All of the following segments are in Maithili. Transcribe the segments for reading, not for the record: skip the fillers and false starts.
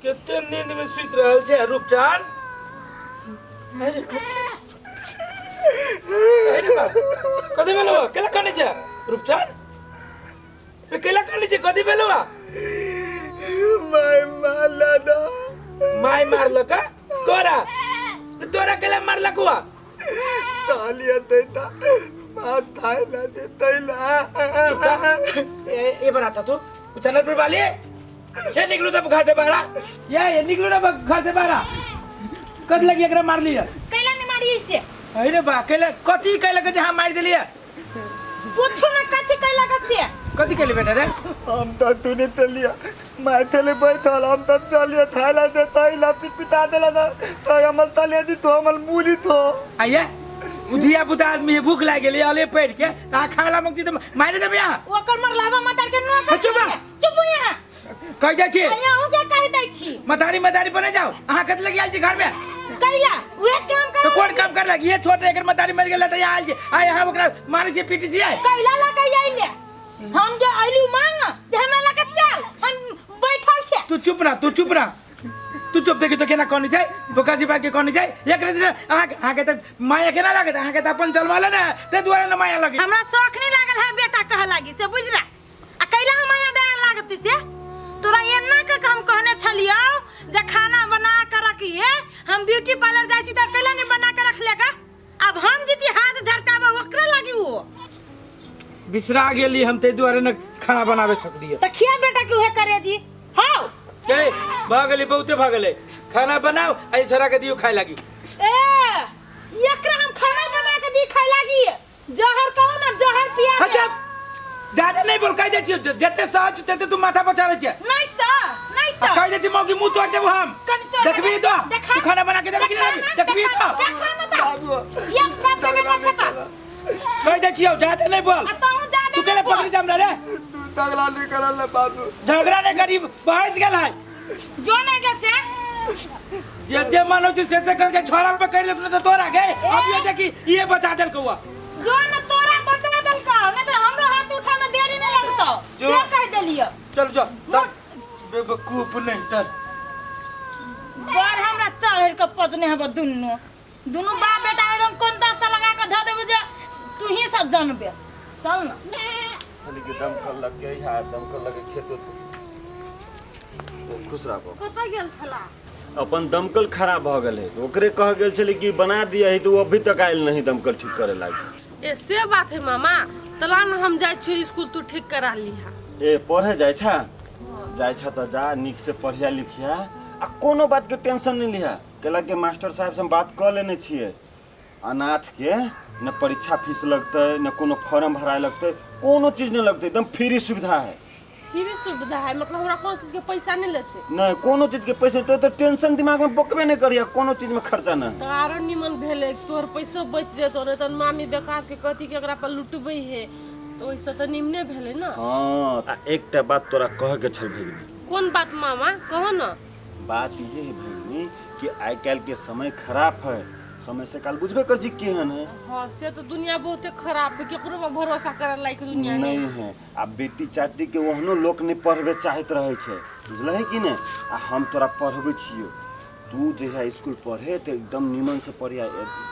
कते नींद में सुति रहल छै रूपचान। अरे अरे बा, कथी भेलो? केला कानै छै रूपचान? ए, केला कानै छै? कथी भेलो? My मारला ना। My मारलक तोरा? तोरा केला मारलक हुआ? तालिया देता भात खायला देतै ला। चुप था। ए ए बराता तू चैनल पर वाली ये निकलू तब घर से बाहर। ये निकलू ना घर से बाहर। कद लगी एकरा मार लिया? कैला नहीं मारी से। अरे बा, कैला कथी कैला के जे हम मार देलिए? पूछू ना कथी कैला के से। कथी कैले बेटा रे? हम तो तूने तलिया मैं थले बैठल, हम तो तलिया थाला देता ला पिट पिटा देला ना तो हमल तलिया दी तो हमल मूली तो। आइए उधिया पुता आदमी है, भूख लाग गेली अले पेट के ता खाला मंगती तो मारे देबे यहाँ। ओकर मरलावा मतार के नो हाँ, चुप रह। चुप हो यहाँ। कह जाइ छी। यहाँ हूं के कह दै छी। मतारी मतारी बने जाओ। अहाँ कत लगी आयल छी घर में? कैला उहे काम कर। तो कौन काम कर लगी? ये छोटे एकर मतारी मर गेल त यहाँ आयल छी। आय यहाँ ओकरा मारै छी पीटी छी आय। कैला लगे आइले? हम जो आइलू मांग जे हमरा लगे चल, हम बैठल छे। तू चुप रह, तू चुप रह, तू चुप। देखी तो केना कहने छै बोकाजी बा के कहने छै। एक दिन अहाँ अहाँ के त माया केना लागत? अहाँ के त अपन जन्माले ने ते दुआरे न माया लगे। हमरा शौक नहीं लागल है बेटा कह लागी से बुझ रहा। आ कैला हम माया दया लागत से? तोरा एना के हम कहने छलियो जे खाना बना के रखिए, हम ब्यूटी पार्लर जाइ छी त कैला नहीं बना के रख लेगा? अब हम जीती हाथ झरकाबे ओकरे लागी वो। बिसरा गेली हम ते दुआरे न खाना बनावे सकलिए। त खिया बेटा के उहे करे जी। हाउ ए भागली बहुते भागले। खाना बनाओ आ ई छोरा के दियो खाए लागी। ए एकरा हम खाना बना के दी खाए लागी? जहर कहो ना जहर पिया दे। अच्छा ज्यादा नहीं बोल, कह दे छी जते सहज तेते तू माथा पचावे छे। नहीं सर, नहीं सर। कह दे छी मौगी मुंह तोड़ देबो हम। कनी तोड़ देखबी तो देखा। तू खाना बना के देबे कि नहीं? देखा ना, देखबी तो। देखा ना तो। ये बाप के बेटा छता। कह दे छी ज्यादा नहीं बोल। आ तू ज्यादा तू केले नहीं बोल। पकड़ी जाम रे? तू झगड़ा नहीं करल ना बाबू। झगड़ा नहीं करी, बहस गेल है। जो नहीं जैसे जे जे मानो तू से से कर के छोरा पे कर ले तो तोरा गे। अब ये देखी ये बचा देल कौआ। जो न तोरा बचा देल का, नहीं तो हमरो हाथ उठा में देरी नहीं लगतो। जो। से कह देलियो। चल जा। बेवकूफ नहीं तर। बड़ हमरा चढ़ के पजने हब दुन्नु। दुन्नु बाप बेटा एकदम कोन दशा लगा के धऽ देबो जे तू ही सब जानबे। चल ना। खाली के दमकल लग गई है, दमकल लगे खेत उत। खुश रहो। कतऽ गेल छला? अपन दमकल खराब भऽ गेल है, ओकरे कह गेल छलै कि बना दिया है, तो वो अभी तक आयल नहीं दमकल ठीक करे लागी। ए से बात है मामा, तला न हम जाइ छियै स्कूल, तू ठीक करा लिहा। ए पढ़े जाइ छा? जाइ छा तऽ जा, नीक से पढ़िया लिखिया आ कोनो बात के टेंशन नहीं लिहा। कैला के मास्टर साहब से हम बात कऽ लेने छियै, अनाथ के न परीक्षा फीस लगतै न कोनो फॉर्म भराए लगतै, कोनो चीज नहीं लगतै, एकदम फ्री सुविधा है। फ्री सुविधा है मतलब हमरा कोनो चीज के पैसा नहीं लेते? नहीं, कोनो चीज के पैसा तो टेंशन दिमाग में बकबे नहीं करिया, कोनो चीज में खर्चा नहीं। तो आरो निमन भेलै, तोहर पैसो बचि जेतौ, नहीं तऽ मामी बेकार के कहती कि एकरा पर लुटबै है, तो ओहिसँ तऽ निमने भेलै ना। हाँ, आ एकटा बात तोरा कह के छल भगिनी। कोन बात मामा, कह ना। बात ये है भगिनी कि आइ काल्हि के समय खराब है, समय से काल बुझबे कर छी केहन है। हाँ से तो दुनिया बहुते खराब है, केकरो पर भरोसा करे लायक दुनिया नहीं है। आ बेटी चाटी के ओहनो लोक नहीं पढ़बे चाहत रहे छै, बुझलही कि नहीं? आ हम तोरा पढ़बै छियो, तू जहिया स्कूल पढ़े तो एकदम निमन से पढ़िया।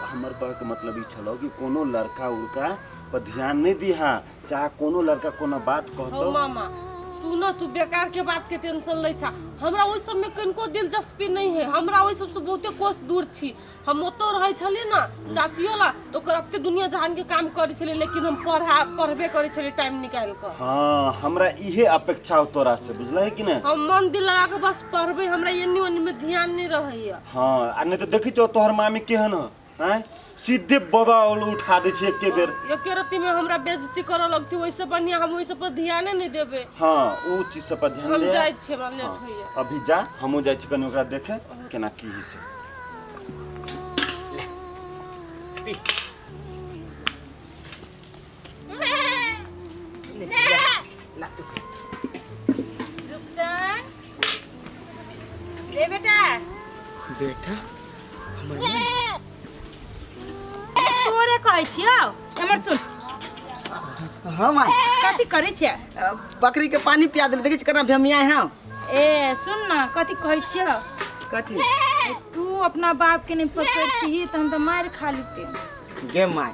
हमर कहे के मतलब ई छलो कि कोनो लड़का उड़का पर ध्यान नहीं दिहा, चाहे कोनो लड़का कोनो बात कहतो। मामा तू ना तू बेकार के बात के टेंशन लै छा, हमरा ओहि सब में कनिको दिलचस्पी नहीं है, हमरा ओहि सब से बहुते कोस दूर छी। हम ओतौ रहै छलियै ना चाचियो ला, तो ओकर एते दुनिया जहान के काम करै छलियै, लेकिन हम पढ़बे करै छलियै टाइम निकालि कऽ। हाँ, हमरा इहे अपेक्षा हो तोरा से, बुझलही कि नहीं? हम मन दिल लगा के बस पढ़बै, हमरा एन्नी ओन्नी में ध्यान नहीं रहैया। हाँ, आ नहीं तो देखी छौ तोहर मामी केहन है, आँय? सीधे बाबा उठा दै छै एके बेर। एके रत्ती में हमरा बेइज्जती करऽ लगती, ओहिसे बढ़िया हम ओहि सब पर ध्याने नहीं देबै। हाँ, उ चीज सब पर ध्यान हम दे। जाइ छी, हमरा लेट होइया। अभी जा, हमहूँ जाइ छी कनि ओकरा देखे केना की होइ छै। रुपचन रे बेटा। बेटा हमर तोरे कहै छियौ, एमहर सुन। हाँ माय। कथी करै छियै? बकरी के पानी पिया देली, देखै छी केना भेमिया है। ए सुन ना, कथी कहै छियौ? कथी? तू अपना बाप के नहीं पकड़ती तऽ हम तऽ मारि खा लेते। गे माय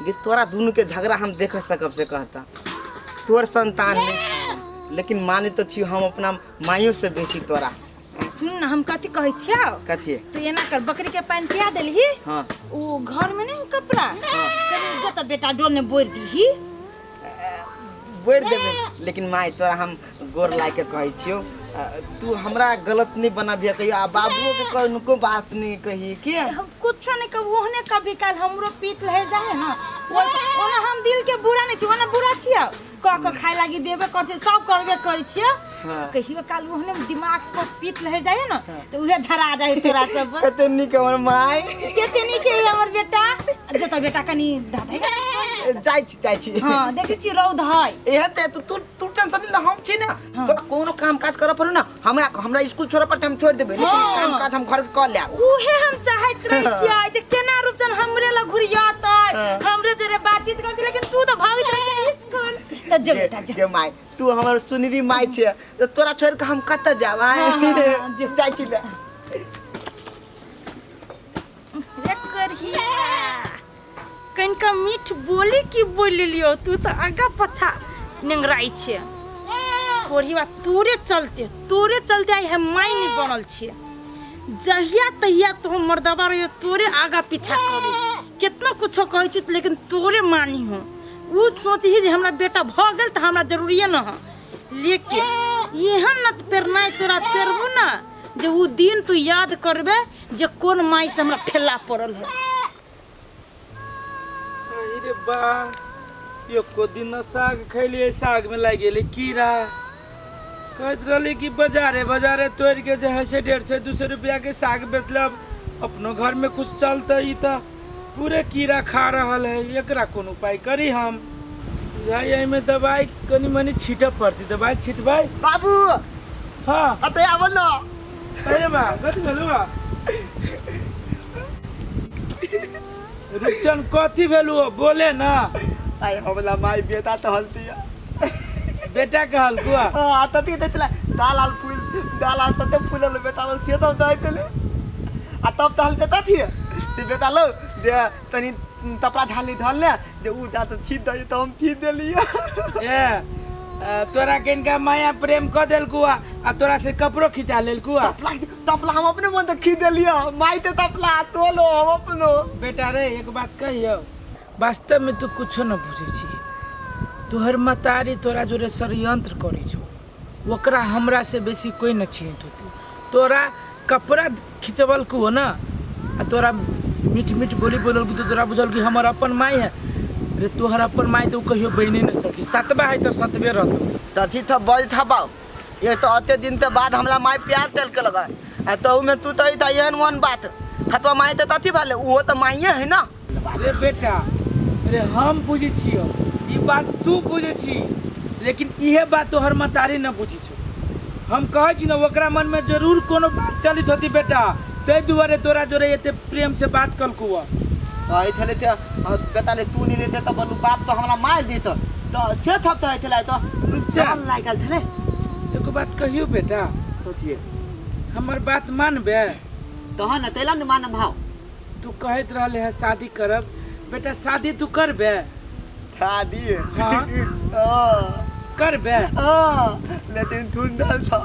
गे, तोरा दुनू के झगड़ा हम देख सकब से कहता। तोर संतान नहीं छी, लेकिन माने तो छी हम अपना माइयों से बेसी तोरा। सुन ना, हम कथी कहै छियौ? कथी? तू एना कर, बकरी के पानि पिया देलही। हाँ। उ घर में नहीं कपड़ा। हाँ। जो तो बेटा डोल में बोर दीही। बोर देबे, लेकिन माय तोरा हम गोर लाग के कहै छियौ, तू हमरा गलत नहीं बनाबिया कहियो, आ बाबुओ के कनको बात नहीं कही के। हम कुछो नहीं कहब, ओहने कभी काल हमरो पीत लहर जाए ना, ओना हम दिल के बुरा नहीं छी, ओना बुरा छियौ, क क खाए लागी देबे कर छियौ, सब करबे करै छियौ। हाँ। कहियो काल ओहने दिमाग पर पीत लहर जाए ना तो उहे झरा जाए तोरा सब। कते नीक हमर माय। कते नीक है हमर बेटा। जत बेटा कनी धाधे जाइ छी, जाइ छी। हां, देखै छी रौद है। एहन ते तू तू तू टेंशन नहीं ले, हम छी ना। हाँ। तोरा कोनो काम काज करऽ पड़ो ना, हमरा हमरा स्कूल छोड़ऽ पड़तै, हम छोड़ देबै, लेकिन हाँ। काम काज हम घर के कऽ लेब। उहे हम चाहैत रहै छियै जे केना रूपचन हमरे लग घुरियतै, हमरे जरे बातचीत करतै, लेकिन तू तऽ भागैत रहै छै स्कूल। तऽ जो बेटा जो। गे माय, तू हमर सुनरी माय छियै, तऽ तोरा छोड़ के हम कतऽ जायब? आँय? हाँ, हाँ, हाँ, जो। जाइ छी ले। रे करहिया, कनिका मीठ बोली की बोलि लियो, तू तऽ आगा पछा नेंगराइ छै। कोढ़िया तोरे चलते, तोरे चलते आइ हम माय नहि बनल छियै। जहिया तहिया तो हम मर्दबा रहियो, तोरे आगा पीछा करी, कितना कुछो कहै छी लेकिन तोरे मानी हो। उ सोचही जे हमरा बेटा भऽ गेल तऽ हमरा जरूरिये न है, लेकिन एहन न पेरनाइ तोरा पेरबू ना जे उ दिन तू याद करबे जे कोन माय से हमरा फेला पड़ल है। अरे बा, एको दिन साग खैलिए, साग में लागि गेलै कीड़ा। कहैत रहली कि बाजारे बाजारे तोड़ के जे है से 150 200 रुपया के साग बेचलब, अपनो घर में कुछ चलते, ई तऽ पूरे कीड़ा खा रहल है। एकरा कोन उपाय करी हम? बुझाइ एहिमे दवाई कनि मनि छीटऽ पड़तै, दवाई छिटबै। बाबू। हाँ। अतऽ आबऽ न। अरे बा, कथी भेलौ बा? रुपचन कथी भेलौ बोले ना। आई हमला माई बेटा तो हलती है। बेटा कहल कुआ? हां, तती देखला दाल आल फूल, दाल आल तते फूलल बेटा बोल से तो दइ देले, आ तब तो हल देता थी ते बेटा लो दे तनी तपड़ा झाली धल ने जे उ जा तो थी दइ तो हम थी देलिए। ए तोरा किनका माया प्रेम क देल कुआ आ तोरा से कपड़ो खिंचा लेल कुआ? तपला तपला हम अपने मन से खी देलिए, माई ते तपला तोलो हम अपनो। बेटा रे, एक बात कहियो, वास्तव में तू कुछो न बुझै छी। तोहर मतारी तोरा जोरे षड्यंत्र करै छौ, ओकरा हमरा से बेसी कोई न चिन्हत होतै। तोरा कपड़ा खिंचबल को ना आ तोरा मीठ मीठ बोली बोलल तो तोरा बुझल कि हमर अपन माई है। रे तोहर अपन माई तो कहियो बने न सकी, सतबा है तो सतबे रहतो। तथी था बल था बाऊ, ये तो अते दिन के बाद हमरा माई प्यार तेल के लगा, आ तो में तू तो था एहन वन बात थतवा माई तो तथी भाले, वो तो माइये है ना। रे बेटा रे, हम बुझै छियो ई बात, तू बुझै छी, लेकिन इहे बात तोहर मतारी न बुझै छौ। हम कहै छी ना ओकरा मन में जरूर कोनो बात चलित होती बेटा, ताहि दुआरे तोरा जोरे एते प्रेम से बात कलकू। तो छले ते बेटा ले तू नहीं लेते तो बोलू बाप तो हमरा मार देत, तो थे थप तो छले तो रुपचा लागल छले। एको बात कहियो बेटा? तो थिए हमर बात मानबे? तहन न तैला न मान भाव। तू कहैत रहले है शादी करब, बेटा शादी तू करबे? शादी? हाँ। करबे? हां, लेकिन धुन डाल था।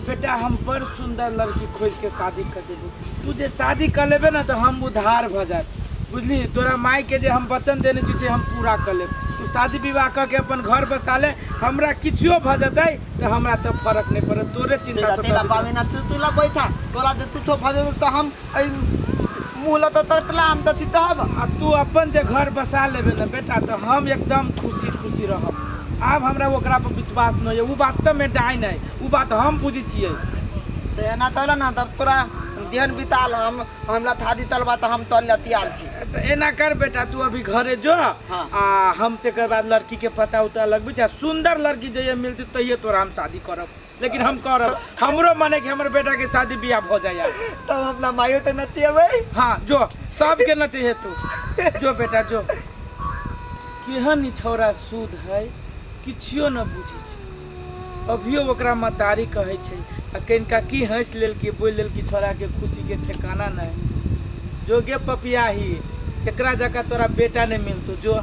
बेटा हम बड़ सुंदर लड़की खोज के शादी कर देबो, तू जे शादी कर लेबे ना तो हम उधार भ जाए, बुझली? तोरा माई के जे हम वचन देने छी से हम पूरा कर लेब। तू शादी विवाह कर के अपन घर बसा ले, हमरा किछुओ भ जतै तो हमरा तो फर्क नहीं पड़त, तोरे चिंता से। तेला पावे ना तू तू ला बैठा, तोरा जे तू तो भ जतै तो हम मुँह लत ततला हम त चितब। आ तू अपन जे घर बसा लेबे ना बेटा तो हम एकदम खुशी खुशी रहब। आब हमरा ओकरा पर विश्वास नहीं है, वो वास्तव में डाइन है, वो बात हम बुझै छियै। तो एना तोला ना तब तोरा देहन बिताल, हम हमरा थादी तलबा तो हम तल लतियाल छी। तो एना कर बेटा, तू अभी घरे जो। हाँ। आ हम तेकर बाद लड़की के पता उता लगबी, चाहे सुंदर लड़की जइए मिलती तहिए तोरा हम शादी करब, लेकिन हम करब, हमरो मने कि हमर बेटा के शादी बियाह भ जाए। तब अपना माइयो तो नतियेबै। हाँ जो, सबके न चाहिए तू जो बेटा जो। केहन ई छौड़ा सूद है, किछियो न बुझै छै। अभियो ओकरा महतारी कहै छै आ कनिका की हँसि लेलकी, बोलि लेलकी, छोड़ाके खुशीके ठेकाना नहि। जो गे पपियाही, एकरा जकाँ तोरा बेटा नहि मिलतौ। जो।